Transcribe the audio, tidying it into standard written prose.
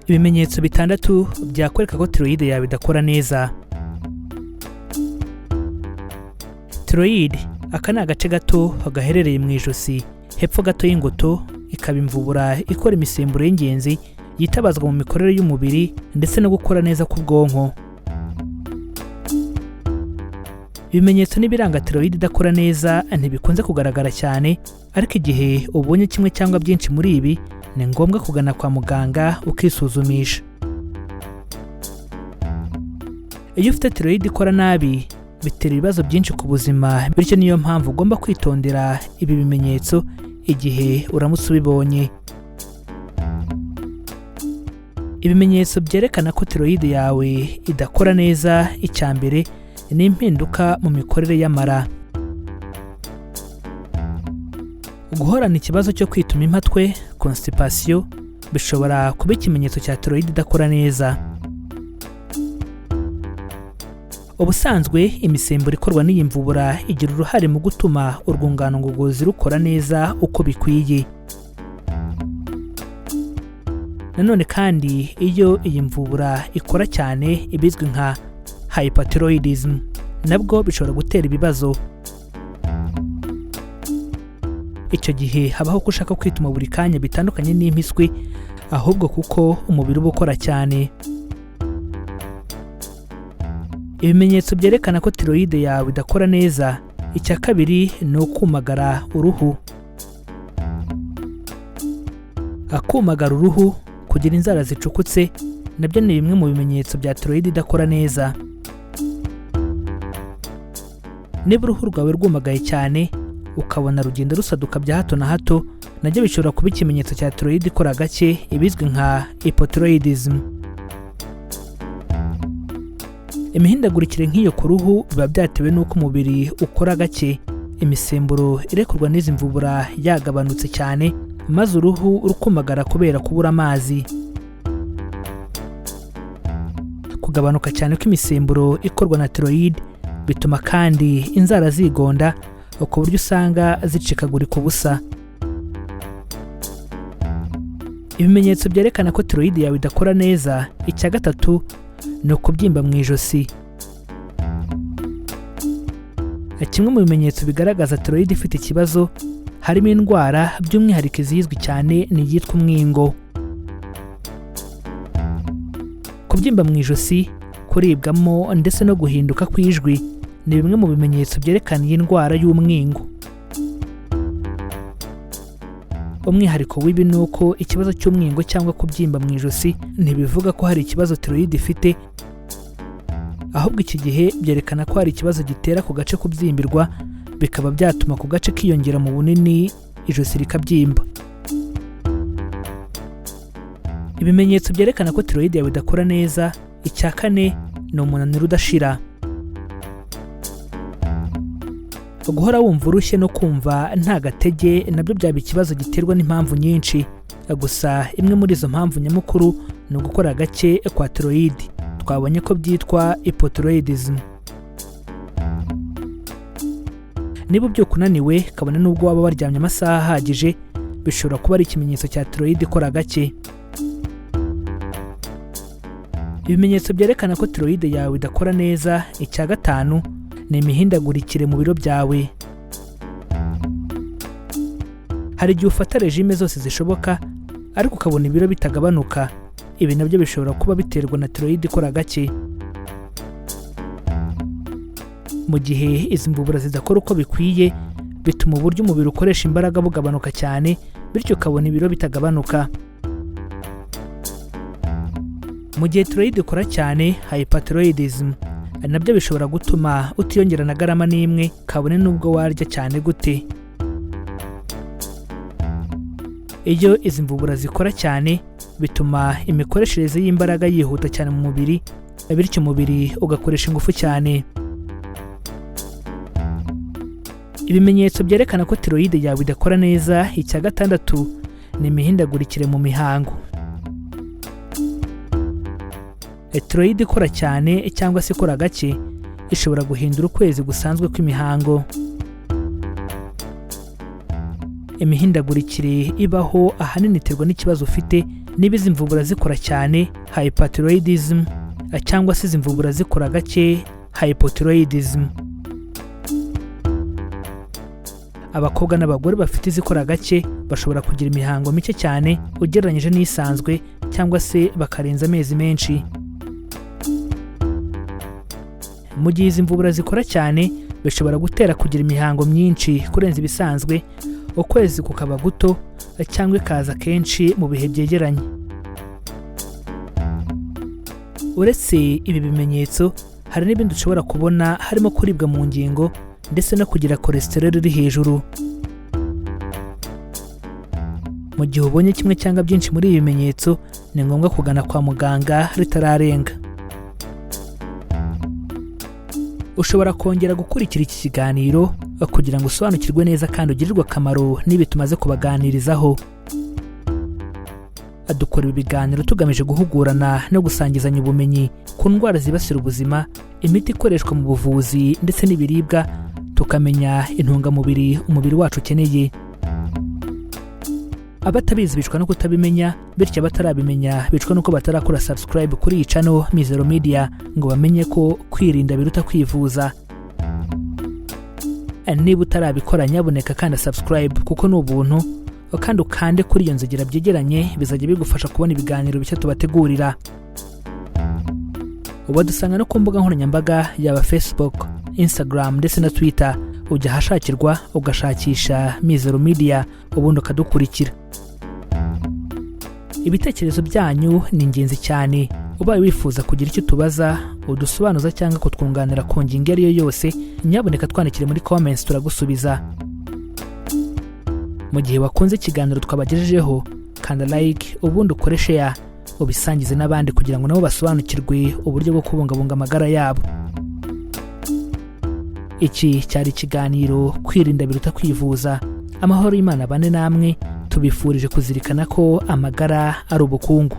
Ibimenyetso bitandatu byakwereka ko tiroyide yawe idakora neza. Tiroyide aka ni agace gato gaherereye mu ijosi hepfo gato y'ingoto, ikaba imvubura ikora imisemburo y'ingenzi yitabazwa mu mikorere y'umubiri ndetse no gukora neza k'ubwonko. Ibimenyetso n'ibiranga tiroyide idakora neza ntibikunze kugaragara cyane, ariko igihe ubonye kimwe cyangwa byinshi muri ibi ni ngombwa kugana kwa muganga ukisuzumisha. Iyo ufite tiroyide ikora nabi bitera ibibazo byinshi ku buzima, bityo niyo mpamvu ugomba kwitondera ibi bimenyetso igihe uramutse ubibonye. Ibimenyetso byerekana ko tiroyide yawe idakora neza, icya mbere ni impinduka mu mikorere y'amara. Guhorana ikibazo cyo kwituma impatwe, constipation, bishobora kuba ikimenyetso cya tiroyide idakora neza. Ubusanzwe imisemburo ikorwa n'iyi mvubura igira uruhare mu gutuma urwungano ngogozi rukora neza uko bikwiye. Nanone kandi iyo iyi mvubura ikora cyane ibizwi nka hyperthyroidism nabwo bishobora gutera ibibazo. Icyo gihe habaho ko ushaka kwituma buri kanya bitandukanye n'impiswi, ahubwo kuko umubiri uba ukora cyane. Ibimenyetso byerekana ko tiroyide yawe idakora neza, icya kabiri ni ukumagara uruhu. Akumagara uruhu, kugira inzara zicukutse nabyo ni bimwe mu bimenyetso bya tiroyide idakora neza. Niba uruhu rwawe rwumagaye cyane ukabona rugenda rusaduka bya hato na hato, nabyo bishobora kuba ikimenyetso cya tiroyide ikora gake, ibizwi nka hypothyroidism. Imihindagurikire nk'iyo ku ruhu biba byatewe n'uko umubiri ukora gake, imisemburo irekurwa n'izi mvubura yagabanutse cyane, maze uruhu rukumagara kubera kubura amazi. Kugabanuka cyane kw'imisemburo ikorwa na tiroyide bituma kandi inzara zigonda ku buryo usanga zicikagurika ubusa. Ibimenyetso byerekana ko tiroyide yawe idakora neza, icya gatatu ni ukubyimba mu ijosi. Kimwe mu bimenyetso bigaragaza tiroyide ifite ikibazo harimo indwara, by'umwihariko izizwi cyane ni iyitwa umwingo. Kubyimba mu ijosi, kuribwamo ndetse no guhinduka kw'ijwi ni bimwe mu bimenyetso byerekana iyi ndwara y'umwingo. Umwihariko w'ibi ni uko ikibazo cy'umwingo cyangwa kubyimba mu ijosi ntibivuga ko hari ikibazo tiroyide ifite, ahubwo iki gihe byerekana ko hari ikibazo gitera ku gace kubyimbirwa, bikaba byatuma ku gace kiyongera mu bunini, ijosi rikabyimba. Ibimenyetso byerekana ko tiroyide yawe idakora neza, icya kane ni umunaniro udashira. Guhora wumva urushye no kumva nta gatege nabyo byaba ikibazo giterwa n'impamvu nyinshi. Gusa imwe muri izo mpamvu nyamukuru ni ugukora gake kwa tiroyide, twabonye ko byitwa hypothyroidism. Niba ubyuka unaniwe kabone n'ubwo waba waryamye amasaha ahagije, bishobora kuba ari ikimenyetso cya tiroyide ikora gake. Ibimenyetso byerekana ko tiroyide yawe idakora neza, icya gatanu ni imihindagurikire mu biro byawe. Hari igihe ufata regime zose zishoboka ariko ukabona ibiro bitagabanuka. Ibi nabyo bishobora kuba biterwa na tiroyide ikora gake. Mu gihe izi mvubura zidakora uko bikwiye, bituma uburyo umubiri ukoresha imbaraga bugabanuka cyane, bityo ukabona ibiro bitagabanuka. Mu gihe tiroyide ikora cyane, hyperthyroidism, nabyo bishobora gutuma utiyongera na garama n'imwe, kabone n'ubwo warya cyane gute. Iyo izi mvubura zikora cyane, bituma imikoreshereze y'imbaraga yihuta cyane mu mubiri, bityo umubiri ugakoresha ingufu cyane. Ibimenyetso byerekana ko tiroyide yawe idakora neza, icya gatandatu ni imihindagurikire mu mihango. Tiroyide ikora cyane cyangwa se ikora gake ishobora guhindura ukwezi gusanzwe kw'imihango. Imihindagurikire ibaho ahanini iterwa n'ikibazo ufite Niba izi mvubura zikora cyane, hyperthyroidism, cyangwa se izi mvubura zikora gake, hypothyroidism. Abakobwa n'abagore bafite izikora gake bashobora kugira imihango mike cyane ugereranyije n'isanzwe, cyangwa se bakarenza amezi menshi. Mu gihe izi mvubura zikora cyane, bishobora gutera kugira imihango myinshi kurenza ibisanzwe, ukwezi kukaba guto cyangwa ikaza kenshi mu bihe byegeranye. Uretse ibi bimenyetso, hari n'ibindi ushobora kubona, harimo kuribwa mu ngingo ndetse no kugira cholesterol iri hejuru. Mu gihe ubonye kimwe cyangwa byinshi muri ibi bimenyetso, ni ngombwa kugana kwa muganga ritararenga. Ushobora kongera gukurikira iki kiganiro kugira ngo usobanukirwe neza kandi ugirirwe akamaro n'ibi tumaze kubaganirizaho. Dukora ibi biganiro tugamije guhugurana no gusangizanya ubumenyi ku ndwara zibasira ubuzima, imiti ikoreshwa mu buvuzi ndetse n'ibiribwa, tukamenya intungamubiri umubiri wacu ukeneye. Abatabizi bicwa no kutabimenya, bityo abatarabimenya bicwa nuko batarakora subscribe kuri iyi channel Mizero Media ngo bamenye ko kwirinda biruta kwivuza. Niba utarabikora, nyabuneka kandi subscribe kuko ni ubuntu, kandi ukande kuri iyo nzogera byegeranye, bizajya bigufasha kubona ibiganiro bishya tubategurira. Ubadusanga no ku mbuga nkoranyambaga, yaba Facebook, Instagram ndetse na Twitter. Ujya ahashakirwa ugashakisha Mizero Media, ubundi ukadukurikira. Ibitekerezo byanyu ni ingenzi cyane. Ubaye wifuza kugira icyo utubaza, udusobanuza cyangwa kutwunganira ku ngingo iyo ari yo yose, nyabuneka twandikire muri comments, turagusubiza. Mu gihe wakunze ikiganiro twabagejejeho, kanda like, ubundi ukore share, ubisangize n'abandi kugira ngo nabo basobanukirwe uburyo bwo kubungabunga amagara yabo. Iki cyari ikiganiro Kwirinda Biruta Kwivuza. Amahoro y'Imana bane namwe. Tubifurije kuzirikana ko amagara ari ubukungu.